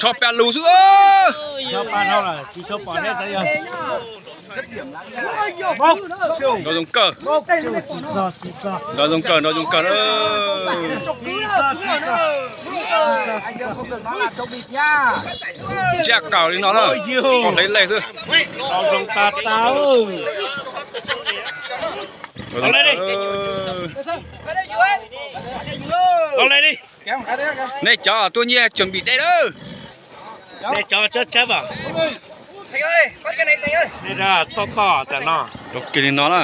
Rho pes lus xwb. Nrov zoo kawg. Nrov zoo kawg, nrov zoo kawg. Ntsaj kaus li no na. Qos hleb lej xwb. Nej cov tuaj nyiaj tseem bim dej lawm. Toj toj tam no. Rau kiag li no na.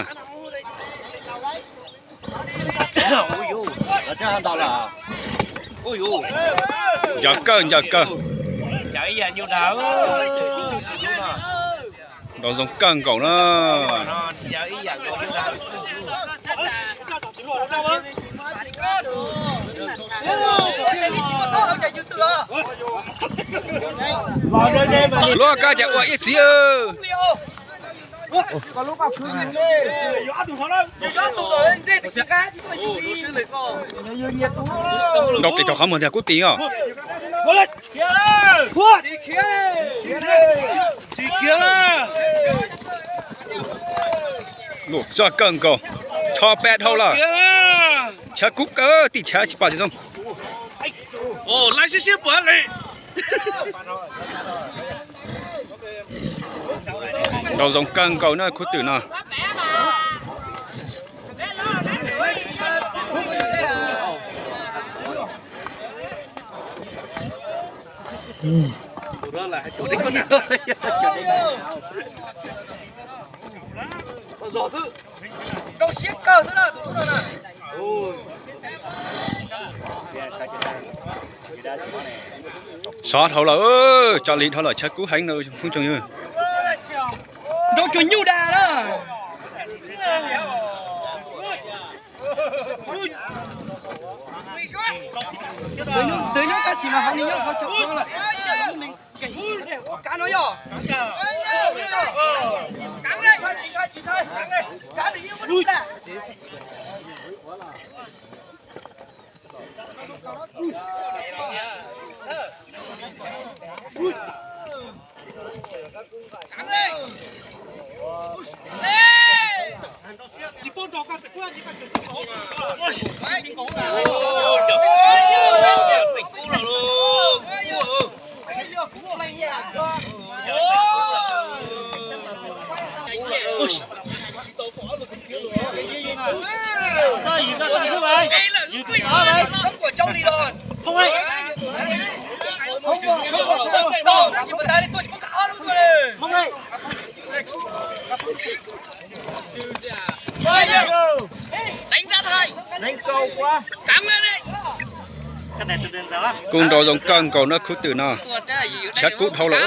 Ncaws kawg, ncaws kawg. Nrov zoo kawg nkaus na. Luag koj cas ua ib txhiv. Nrau kev rau qhov muag tiag kub tis os. Luam txog kawg nkaus, rho pes dhau lawm. Chav kub kawg, tim chav tsis pom tsis zoo. Nrau zoo kawg nkaus na khub twm no. Sov dhau lawm, tso li dhau lawm, chav kub heev na phooj ywg. Nrau tsuag nyuj dag na. Ntws nyob tab sis mas hauv nws nyob hauv cov lawm. Kab no yog. Kab nws yeej muab dub tag. Kub nrau zoo kawg nkaus na khub twm no. Tshav kub dhau lawm.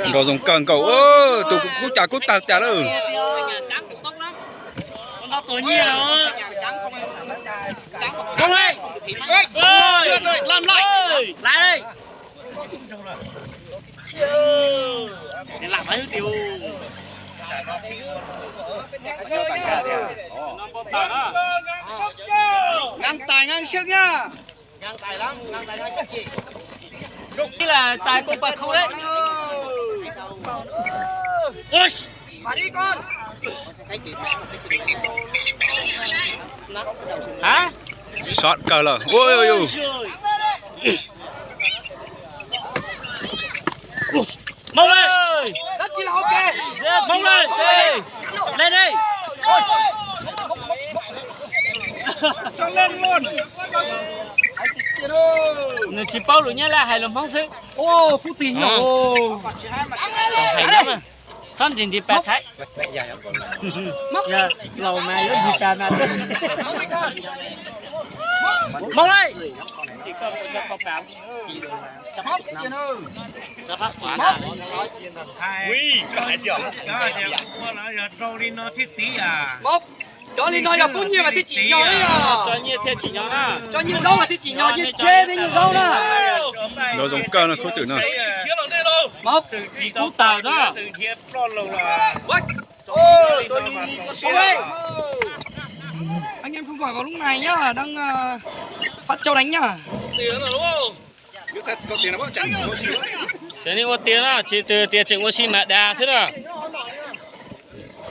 Nrau zoo kawg nkaus, tus kub cas kub tawg tas lawm. Nqaa tais nqaa siab nyab. Ib las tais kuj pas khau lawm. Sov kawg lawm. Hmoob lawm. Hmoob lawm. Len li. Nws tsis paub lus Nyab Laj, hais lus Hmoob xwb. Hais nyob mas txhob nti nti pas Thaib. Yog laus mas yuav nti pas mas. Hmoob lawm. Cov li no yog pub nyiaj mas thiaj tsim nyog, tso nyiaj thiaj tsim nyog, tso nyiaj zaub mas thiaj tsim nyog, nyiaj tsheb thiab nyiaj zaub na. Nrau zoo kawg no khub twm no. Tsis kub tawm na. Anh em không khỏi vào lúc này nhá, đang ờ, phát châu đánh nhá. Ces nej ua tiag na, tsis tias tseem ua si mas dag xwb na.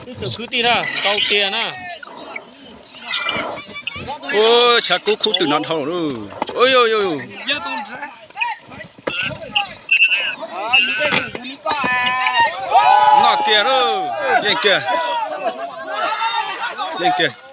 Ib tsoom kwv tij na, tau tiag na. Ua tshav kub khub twm no dhau lawm. Noj kiag lauj, yeej kiag. Yeej kiag.